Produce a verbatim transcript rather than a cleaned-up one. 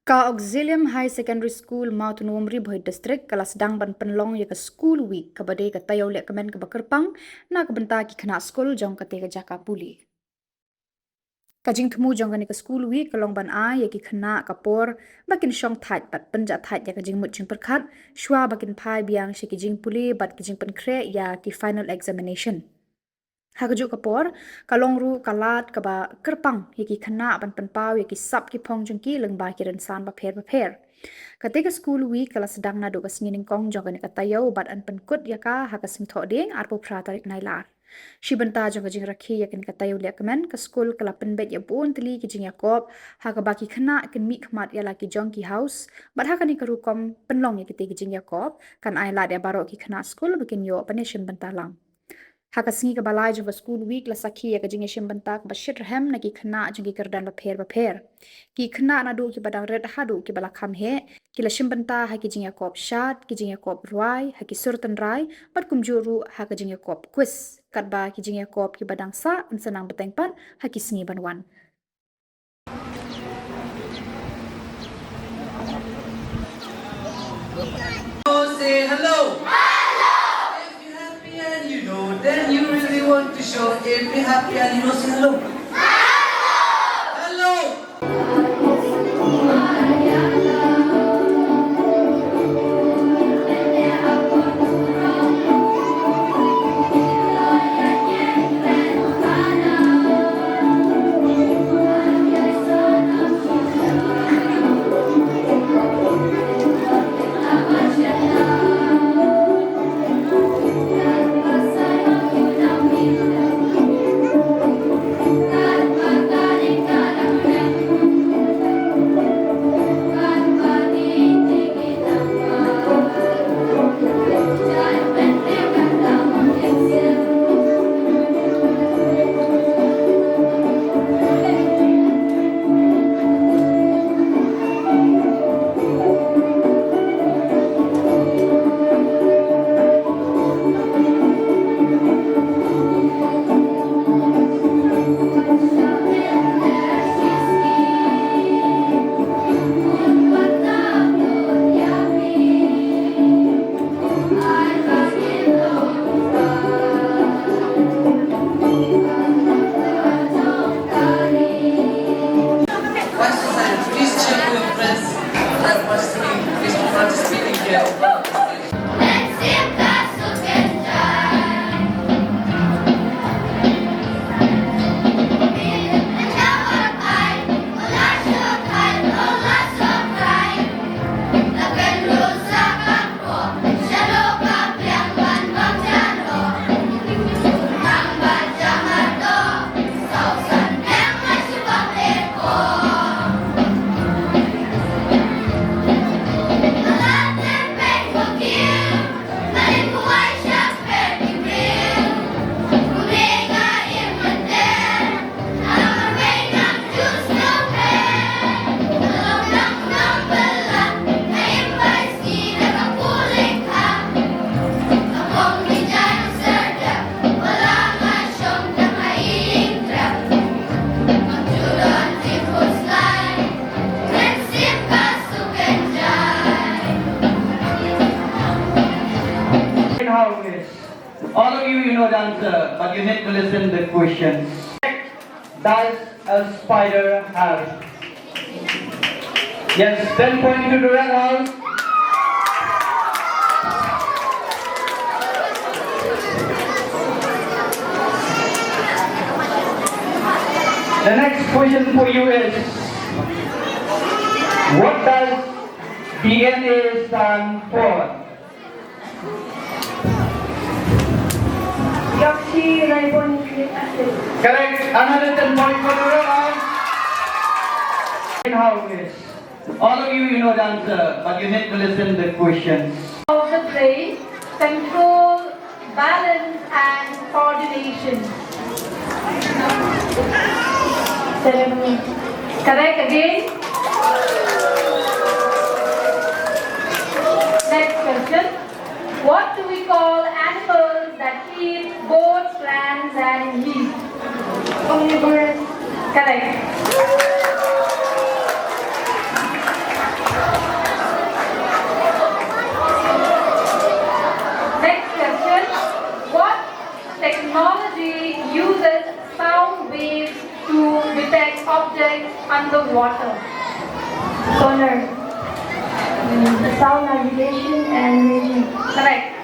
Ka Auxilium High Secondary School, Mawtynwumri, Bhoi District, ka la sdang ban pynlong ïa ka School Week, kaba dei ka taïew lehkmen kaba kyrpang na ka bynta ki khynnah skul jong kata ka jaka pule. Ka jingthmu jong kane ka School Week ka long ban ai ïa ki khynnah ka por ba kin shong thait bad pynjah thait ïa ka jingmut jingpyrkhat, shwa ba kin phai biang sha ki jingpule bad ki jingpynkhreh ïa ki final examination. Ha kajuh ka por, ka long ruh ka lad kaba kyrpang ïa ki khynnah ban pynpaw ïa ki sap ki phong jong ki lyngba ki rynsan bapher bapher. Kata ka School Week ka la sdang naduh ka sngi nyngkong jong kane ka taïew bad yn pynkut ïa ka ha ka Sngi Thohdieng, arphew phra tarik Nailar. Shi bynta jong ka jingrakhe ïa kane ka taïew lehkmen, ka skul ka la pynbeit ïa bun tylli ki jingïakop, ha kaba ki khynnah kin mihkhmat ïa la ki jong ki house, bad ha kane ka rukom pynlong ïa kita ki jingïakop kan ai lad ïa baroh ki khynnah skul ba kin ïoh ban ïashim bynta lang. Ha ka sngi kaba lai jong ka School Week la sakhi ïa ka jingïashim bynta kaba shitrhem na ki khynnah jong ki kyrdan bapher bapher. Ki khynnah naduh kiba dang rit haduh kiba la kham heh, ki la shim bynta ha ki jingïakop shad, ki jingïakop rwai, ha ki sur tynrai, bad kumjuh ruh ha ka jingïakop quiz. Katba ki jingïakop kiba dang sah yn sa nang bteng pat ha ki sngi ban wan. Say hello. Hello. If you're happy and you know, then you really want to show. If you're happy and you know, say hello. Hello. Hello. Please cheer for your friends who are participating, please, for participating here. All of you, you know the answer, but you need to listen the question. Does a spider have? Yes, ten point to the Red House. The next question for you is, what does D N A stand for? Deoxyribonucleic acid. Correct. Another ten point for the Red House. How is? All of you, you know the answer, but you need to listen the questions. Of the brain, control, balance and coordination. Cerebral. Correct again. Next question. What do we call animals that eat both plants and leaves? Omnivorous. Correct. Sonar. Mm, sound navigation and imaging. Correct.